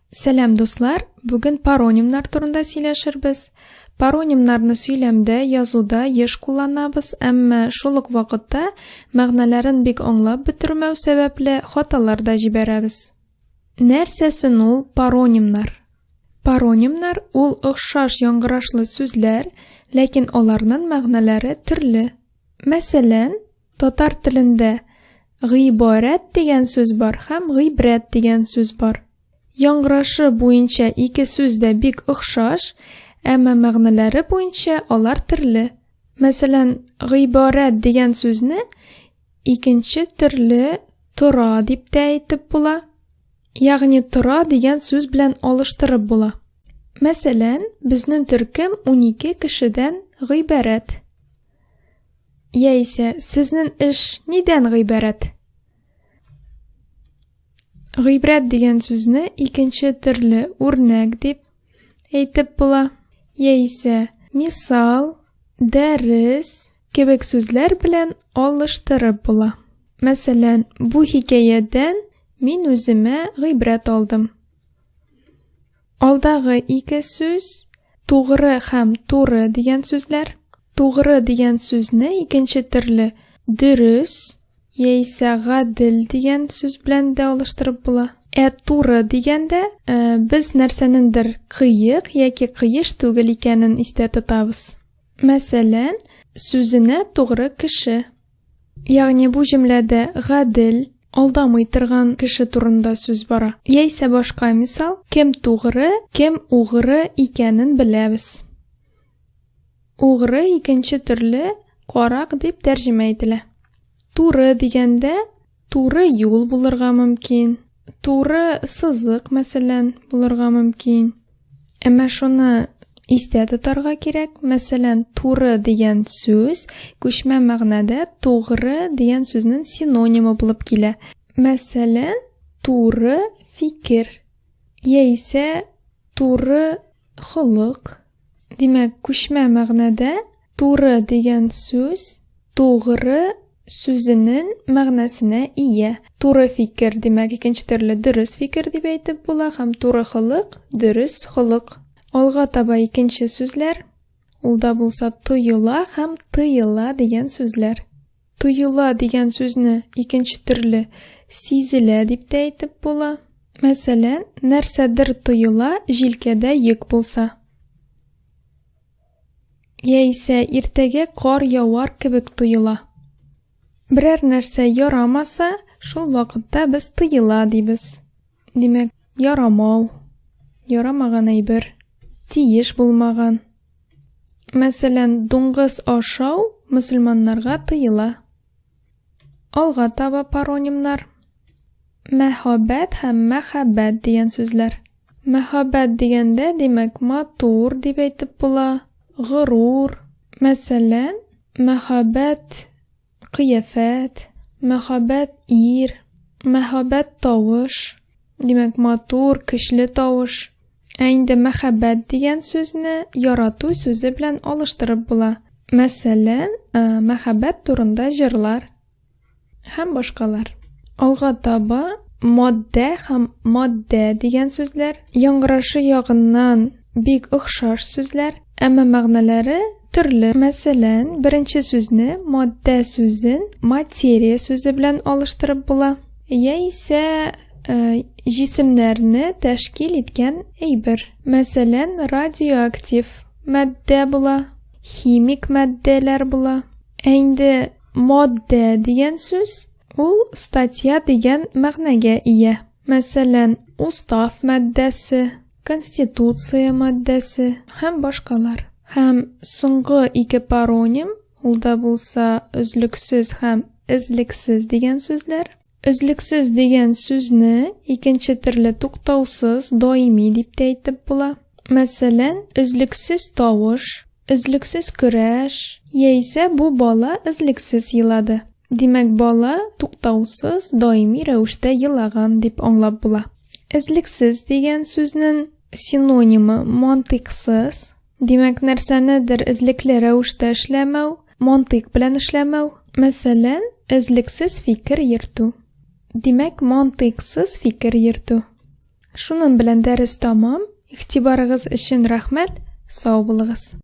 Сәлам, дуслар! Бүген паронимнар турында сөйләшербез. Паронимнарны сөйләмдә, язуда еш кулланабыз, әмма шул ук вакытта мәгънәләрен бик аңлап бетермәү сәбәпле хаталар да җибәрәбез. Нәрсәсен ул паронимнар? Паронимнар ул охшаш яңгырашлы сүзләр, ләкин аларның мәгънәләре төрле. Мәсәлән, татар телендә гыйбарәт дигән сүз бар һәм гыйбрәт дигән сүз бар. Яңгырашы буенча ике сүз дә бик охшаш, әмма мәгънәләре буенча алар төрле. Мәсәлән, гыйбарәт дигән сүзне икенче төрле тора дип тә әйтеп була. Ягъни тора дигән сүз белән алыштырып була. Мәсәлән, безнең төркем 12 кешедән гыйбарәт. Яисә сезнең эш нидән гыйбарәт? Гыйбрәт дигән сүзне икенче төрле үрнәк дип әйтеп була, яисә мисал, дәрес кебек сүзләр белән алыштырып була. Мәсәлән, бу хикәядән мин үземә гыйбрәт алдым. Алдагы ике сүз тугры һәм туры дигән сүзләр. Тугры дигән сүзне икенче төрле дөрес яисә гадел дигән сүз белән дә алыштырып була. Ә туры дигәндә э, без нәрсәнеңдер кыек яки кыеш түгел икәнен истә тотабыз. Мәсәлән, сүзенә тугры кеше. Ягъни бу җөмләдә гадел, алдамый торган кеше турында сүз бара. Яисә башка мисал, кем тугры, кем угры икәнен беләбез. Угры икенче төрле карак дип тәрҗемә ителә. Туры дигәндә туры юл булырга мөмкин, туры сызык, мәсәлән, булырга мөмкин. Әмма шуны истә тотарга кирәк, мәсәлән, туры дигән сүз күчмә мәгънәдә тугры дигән сүзнең синонимы булып килә. Мәсәлән, туры фикер яисә туры холык. Димәк, күчмә мәгънәдә туры дигән сүз тугры сүзенең мәгънәсенә ия. Туры фикер, димәк, икенче төрле дөрес фикер дип әйтеп була һәм туры холык, дөрес холык. Алга таба икенче сүзләр, ул да булса тоела һәм тыела дигән сүзләр. Тоела дигән сүзне икенче төрле сизелә дип тә әйтеп була. Мәсәлән, нәрсәдер тоела җилкәдә йөк булса. Яисә иртәгә кар явар кебек тоела. Берәр нәрсә ярамаса, шул вакытта без тыела дибез. Димәк, ярамау, ярамаган әйбер, тиеш булмаган. Мәсәлән, дуңгыз ашау мөселманнарга тыела. Алга таба паронимнар. Мәһабәт һәм мәхәббәт дигән сүзләр. Мәһабәт дигәндә, димәк, матур дип әйтеп була, горур. Мәсәлән, мәһабәт кыяфәт, мәһабәт ир, мәһабәт тавыш, димәк, матур, көчле тавыш. Ә инде мәхәббәт дигән сүзне ярату сүзе белән алыштырып була. Мәсәлән, э, мәхәббәт турында җырлар һәм башкалар. Алга таба маддә һәм матдә дигән сүзләр яңгырашы ягыннан бик охшаш сүзләр, әмма мәгънәләре төрле. Мәсәлән, беренче сүзне матдә сүзен материя сүзе белән алыштырып була, яисә э, җисемнәрне тәшкил иткән әйбер. Мәсәлән, радиоактив матдә була, химик матдәләр була. Ә инде маддә дигән сүз ул статья дигән мәгънәгә ия. Мәсәлән, устав маддәсе, Конституция маддәсе һәм башкалар. Һәм соңгы ике пароним, ул да булса өзлексез һәм эзлексез дигән сүзләр. Өзлексез дигән сүзне икенче төрле туктаусыз, даими дип тә әйтеп була. Мәсәлән, өзлексез тавыш, өзлексез көрәш, яисә бу бала өзлексез елады. Димәк, бала туктаусыз, даими рәвештә елаган дип аңлап була. Эзлексез дигән сүзнең синонимы мантыйксыз. Димәк, нәрсәнедер эзлекле рәвештә эшләмәү, мантыйк белән эшләмәү. Мәсәлән, эзлексез фикер йөртү. Димәк, мантыйксыз фикер йөртү. Шуның белән дәрес тәмам. Игътибарыгыз өчен рәхмәт. Сау булыгыз.